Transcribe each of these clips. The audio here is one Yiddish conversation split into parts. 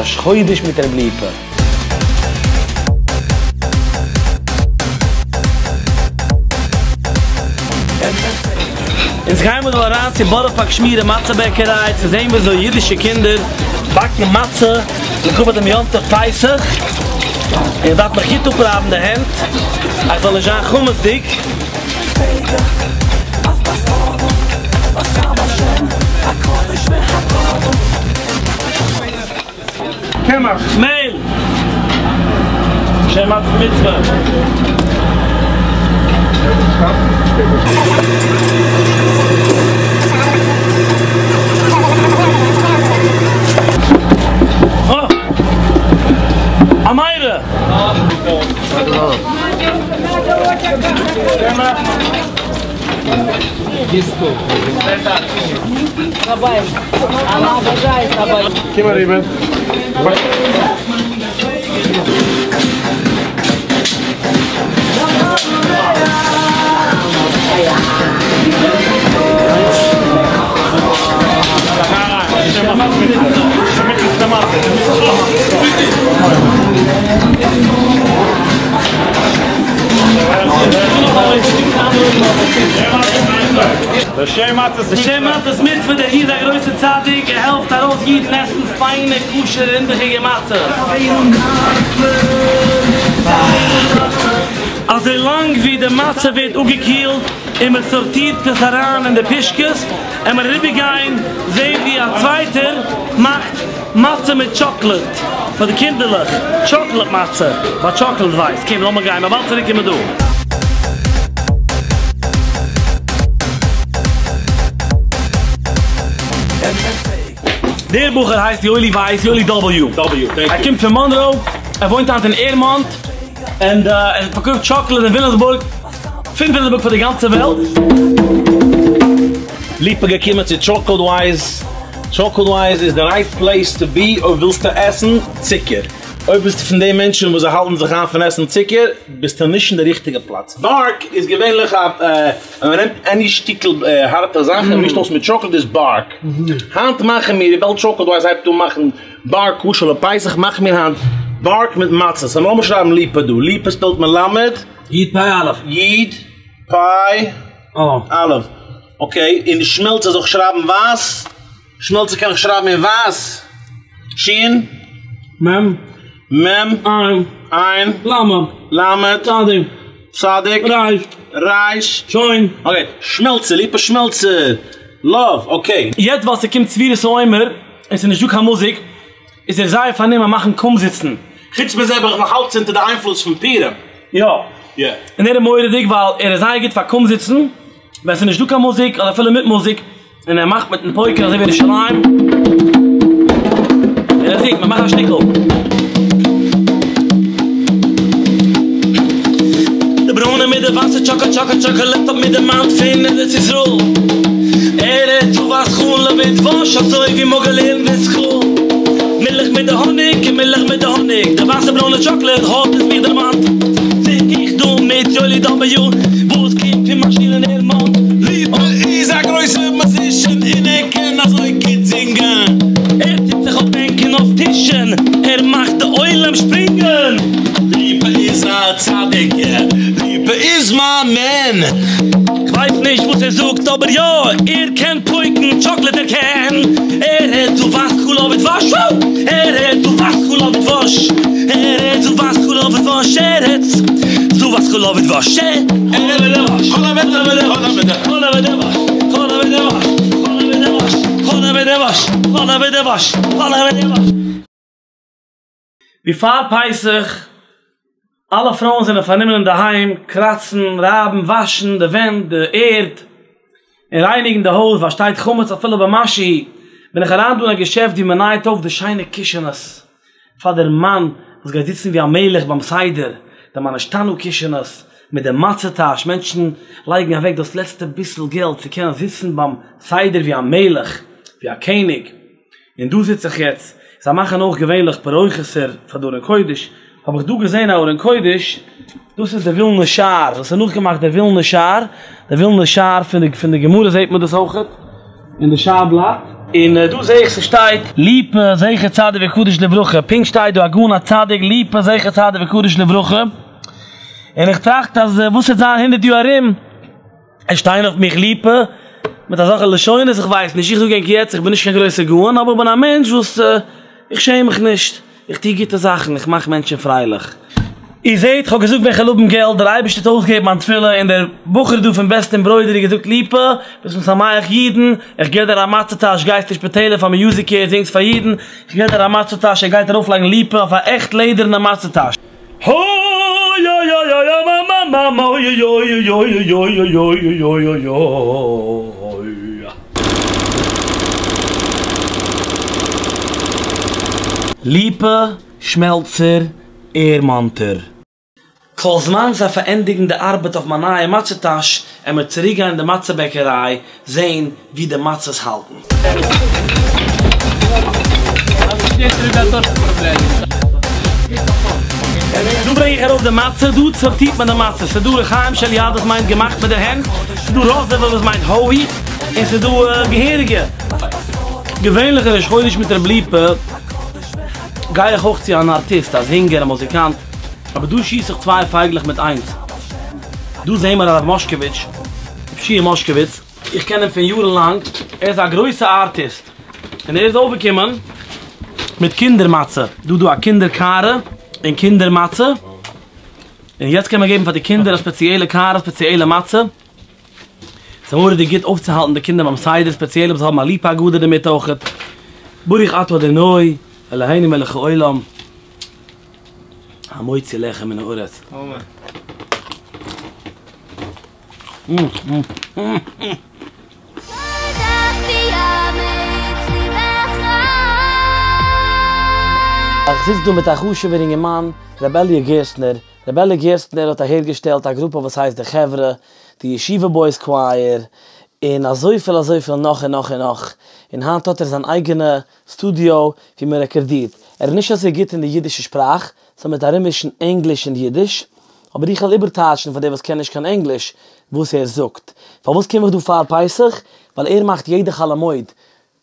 ראש חודש מיט ר' ליפא. אונז גיימער דא אריין צו בארא פארק שמירה מצה בעקעריי צו זען וויאזוי אידישע קינדער באקן מצה לכבוד דעם יום טוב פסח, איך דארף מיך גוט אפרייבן די הענט אז ס'זאל נישט זיין חמצ'דיג. קמח, מעהל, לשם מצות מצוה. אה! א מיירע! קום אריבער. לשם מצות מצוה, דער איד א גרויסער צדיק, ער העלפט ארויס אידן עסן פיינע כשר'ע רינדעכיגע מצות. אזוי לאנג ווי די מצה ווערט אפגעקילט און מען סארטירט עס אריין אין די פושקעס, עמער אריבערגיין זעהן ווי א צווייטער מאכט מצה מיט טשאקלעד פאר די קינדערלעך, טשאקלעד מצה ביי טשאקלעד ווייס, קום לאמיר גיין, מ'וועט באלד צוריק קומען דא. דער בחור הייסט יואלי ווייס, יואלי דאבעליו, ער קומט פון מאנרא, ער וואוינט היינט אין עירמאנט, און ער פארקויפט טשאקלעד אין וויליאמסבורג, פון וויליאמסבורג פאר די גאנצע וועלט. ליפא געקומען צו טשאקלעד ווייז, טשאקלעד ווייז איז די רייט פלעיס טו בי אויב ווילסטו עסן צוקער, אויב ביסטו פון די מענטשן וואס זיי האלטן זיך איין פון עסן צוקער, ביסטו נישט אין די ריכטיגע פלאץ. בארק איז געווענליך א ווען מען נעמט עני שטיקל הארטע זאך און מישט אויס מיט טשאקלעד איז בארק. היינט מאכן מיר, וויבאלד טשאקלעד ווייז הייבט אן מאכן בארק כשר לפסח, מאכן מיר היינט בארק מיט מצות. סאו לאמיר שרייבן ליפא דא, ליפא ספעלט מען למד. יוד פיי אלף. יוד פיי אלף. אקעי, און שמעלצער זאל איך שרייבן ווייס? שמעלצער קען איך שרייבן אין ווייס? שין. מם. מם. עין. עין. למד. למד. צדיק. צדיק. ריש. ריש. שוין. אקעי, שמעלצער, ליפא שמעלצער. לאוו, אקעי. יעצט ווייל ס'קומט ספירת העומר און ס'איז נישטא קיין מוזיק איז ער זייער פארנומען מאכן קומזיצן. חוץ מזה בין איך נאך אלץ אונטער די איינפלוס פון פורים. יא. און ער איז מורא'דיג ווייל ער איז זייער גוט פאר קומזיצן ווען ס'איז נישטא קיין מוזיק אדער אפילו מיט מוזיק און ער מאכט מיטן פויקער אזוי ווי ירושלים און ער זינגט, מ'מאכט א שטיקל. די ברוינע מיט די ווייסע טשאקא טשאקא טשאקאלעט האט מיר דערמאנט פון ארץ ישראל ארץ זבת חלב ודבש אזוי ווי מ'האט געלערנט אין סקול מילך מיט די האניג און מילך מיט די האניג די ווייסע ברוינע טשאקלעד האט עס מיר דערמאנט זינג איך דא מיט יואלי דאבעליו וואס קומט פון מיין שול אין עירמאנט. ליפא איז א גרויסע מוזישען און ער קען אזוי גוט זינגען. ער טוט זיך אויף בענק און אויף טישען, ער מאכט די עולם שפרינגען. ליפא איז א צדיק, ליפא איז מיין מען. כ'ווייס נישט וואס ער זאגט אבער יא, ער קען פויקן טשאקלעד ער קען. ער הערט צו ווייס חלב ודבש, וואו! ער הערט צו ווייס חלב ודבש, ער הערט צו ווייס חלב ודבש, ער הערט צו ווייס חלב ודבש, חלב ודבש, חלב ודבש, חלב ודבש, חלב ודבש, חלב ודבש, חלב ודבש, חלב ודבש. ווי פאר פסח, אלע פרויען זענען פארנומען אינדערהיים, קראצן, רייבן, וואשן די ווענט, די ערד, און רייניגן די הויז, ווייל שטייט חמץ אפילו במשהו, בין איך אריין דא אין א געשעפט ווי מען נייעט אויף די שיינע קישענעס פאר דער מאן וואס גייט זיצן ווי א מלך ביים סדר, די מה נשתנה קישענעס מיט די מצה טאש, מענטשן לייגן אוועק דאס לעצטע ביסל געלט צו קענען זיצן ביים סדר ווי א מלך, ווי א קעניג. און דא זיץ איך יעצט, זיי מאכן אויך געווענליך פרוכת'ער פאר די ארון קודש, האב איך דא געזען א ארון קודש, דאס איז די ווילנע שער, דאס איז נאכגעמאכט די ווילנע שער, די ווילנע שער פון די פון די גמרא זעט מען דאס אויכעט, אין די שער בלאט. און דא זעה איך ס'שטייט ליפא זכר צדיק וקדוש לברכה, פונקט שטייט דא הגאון הצדיק ליפא זכר צדיק וקדוש לברכה, און איך טראכט אז וואס וועט זיין הונדערט יאר ארום, עס שטיין אויף מיך ליפא מיט אזעלכע לשונות, איך ווייס נישט, איך זאג ענק יעצט איך בין נישט קיין גרויסער גאון אבער איך בין א מענטש וואס איך שעם מיך נישט, איך טו גוטע זאכן, איך מאך מענטשן פרייליך. איר זעט, כ'האב געזאגט ווען כ'וועל האבן געלט, דער אייבערשטער האט אויסגעהערט מיין תפילה, און דער בחור דא פון בעסט עמברוידערי געזאגט ליפא, ביסט משמח אידן, איך געב דיר א מצה טאש, גייסט אין שפיטעלער פאר מיוזיק קעיר, זינגסט פאר אידן, איך געב דיר א מצה טאש, ער גייט ארויפלייגן ליפא אויף א עכט לעדערנע מצה טאש. ליפא שמעלצער ערמאנטער. כל זמן זיי פארענדיגן די ארבעט אויף מיין נייע מצה טאש, עמער צוריקגיין אין די מצה בעקעריי זעהן ווי די מצות האלטן. דא ברענג איך ארויף די מצה, דא סארטירט מען די מצה, ס'דא רחיים של יד וואס מיינט געמאכט מיט די הענט, ס'דא ראזעווע וואס מיינט האול וויט, און ס'דא געהעריגע. געווענליך ראש חודש מיט רב ליפא גיי איך אויך צו אן ארטיסט, א זינגער, א מוזיקאנט, אבער דא שיס איך צוויי פייגלעך מיט איינס. דא זעהן מיר הרב מאשקאוויטש, ר' שיע מאשקאוויץ, איך קען אים פון יארן לאנג, ער איז א גרויסע ארטיסט, און ער איז אויפגעקומען מיט קינדער מצה, דא דא א קינדער קערה און קינדער מצה, און יעצט קען מען געבן פאר די קינדער א ספעציעלע קערה, ספעציעלע מצה, ס'איז מורא'דיג גוט אויפצוהאלטן די קינדער ביים סדר, ספעציעל אויב זיי האבן א ליפא הגדה דערמיט אויכעט, ברוך אתה אדוני אלהינו מלך העולם המוציא לחם מן הארץ. אמן. איך זיץ דא מיט א חשוב'ער אינגערמאן, ר' אלי' גערסטנער. ר' אלי' גערסטנער האט אהערגעשטעלט א גרופע וואס הייסט די חברה, די ישיבה בויס קווייער, און אזויפיל אזויפיל נאך און נאך און נאך. און היינט האט ער זיין אייגענע סטודיאו ווי מען רעקארדירט. ער איז נישט אזוי גוט אין די אידישע שפראך, סאו מ'וועט ארוממישן ענגליש און אידיש, אבער איך וועל איבערטייטשן פאר די וואס קענען נישט קיין ענגליש וואס ער זאגט. פארוואס קום איך דא פאר פסח? ווייל ער מאכט יעדע חול המועד,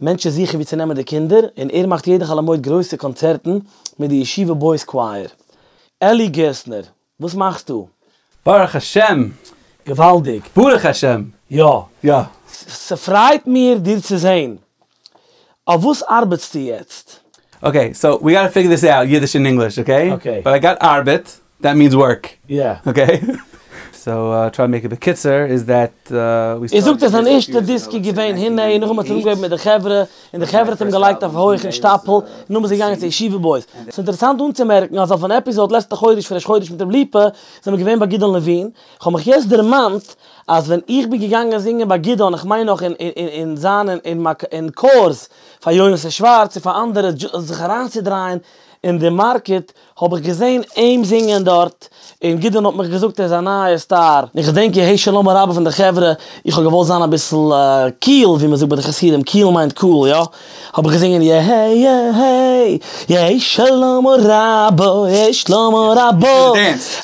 מענטשן זוכן וואו צו נעמען די קינדער, און ער מאכט יעדע חול המועד גרויסע קאנצערטן מיט די ישיבה בויס קווייער. אלי גערסטנער, וואס מאכסטו? ברוך השם! געוואלדיג! ברוך השם! יא. יא. ס'פרייט מיר דיר צו זען. אויף וואס ארבעטסטו יעצט? אקעי, סאו ווי גאטע פיגור דיס אוט, אידיש און ענגליש, אקעי? אקעי. באט איי גאט ארבעט, דעט מיענס ווארק. יא. אקעי? סאו טריי טו מעיק איט בקיצור, איז דעט ווי ער זאגט אז זיין ערשטע דיסק איז געווען הנה, און נאכדעם האט ער אנגעהויבן מיט די חברה, און די חברה האט אים געלייגט אויף א הויכן שטאפל, און נאכדעם איז ער געגאנגען צו ישיבה בויס. ס'איז אינטערעסאנט אנצומערקן אז אויף אן עפיזאד לעצטע חודש פון ראש חודש מיט ר' ליפא זענען מיר געווען ביי גדעון לעווין, כ'האב מיך יעצט דערמאנט אז ווען איך בין געגאנגען זינגען ביי גדעון, איך מיין נאך אין זיין אין קאורס פאר יונתן שווארץ און פאר אנדערע זיך אריינצודרייען אין די מארקעט, האב איך געזען אים זינגען דארט, און גדעון האט מיך געזאגט ער איז א נייע סטאר. איך געדענק יהא שלמה רבה פון די חברה, איך האב געוואלט זיין אביסל קיל, ווי מען זאגט ביי די חסידים, קיל מיינט קול, יא? האב איך געזינגען יהא יהא יהא שלמה רבה יהא שלמה רבה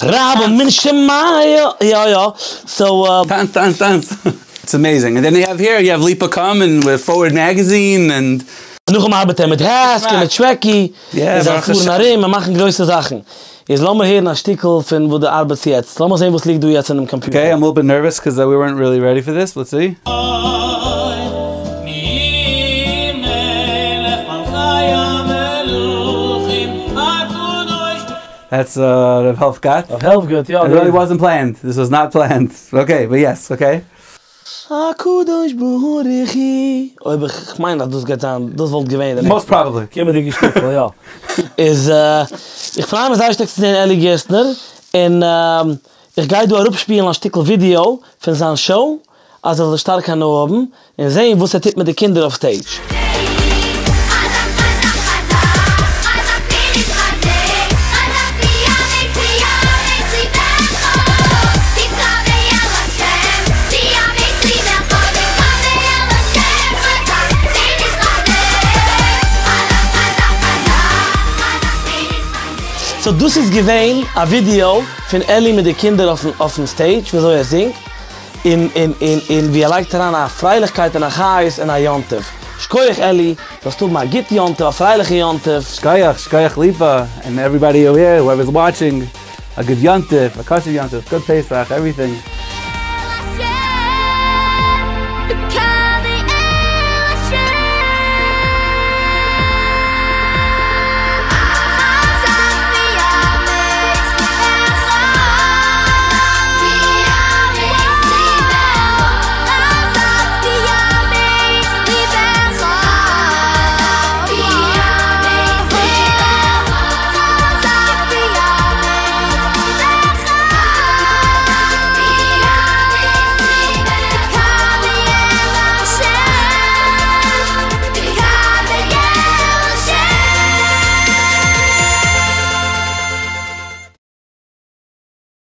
רבה מן שמיא, יא יא, סאו. טאנץ טאנץ טאנץ. איטס אמעיזינג, און דען יו העוו העיר יו העוו ליפא קאם און וויט פארווערד מעגעזין און. נאכדעם ארבעט ער מיט העסק און מיט שוועקי, און זיי פארן ארום און מאכן גרויסע זאכן. איז לאמיר הערן א שטיקל פון וואס דו ארבעטסט יעצט, לאמיר זען וואס ליגט דא יעצט אינעם קאמפיוטער. אקעי, איים א ליטל ביט נערוועס קאז ווי ווערנט ריעלי רעדי פאר דיס, לעטס סי. דעטס ר' העלפגאט. ר' העלפגאט, יא. איט ריעלי וואזענט פלענד, דיס וואס נאט פלענד, אקעי, באט יעס, אקעי. הקדוש ברוך הוא, אויב איך מיין אז דאס גייט זיין, דאס וואלט געווען די מאסט פראבעבלי. קומענדיגע שטיקל, יא. איז איך פריי מיך זייער שטארק צו זען אלי גערסטנער, און איך גיי דא אראפשפילן א שטיקל ווידיאו פון זיין שאו, אז איר זאלט שטארק הנאה האבן, און זען וואס ער טוט מיט די קינדער אויף סטעידזש. סאו דאס איז געווען א ווידיאו פון אלי מיט די קינדער אויפן סטעידזש וויאזוי ער זינגט. און און און און ווי ער לייגט אריין א פרייליכקייט און א חיות און א יום טוב. שכוח אלי, זאלסט האבן א גוט יום טוב, א פרייליכע יום טוב. שכוח, שכוח Lipa, and everybody over here, whoever's watching, a good yontif, a kosher yontif, good Pesach, everything.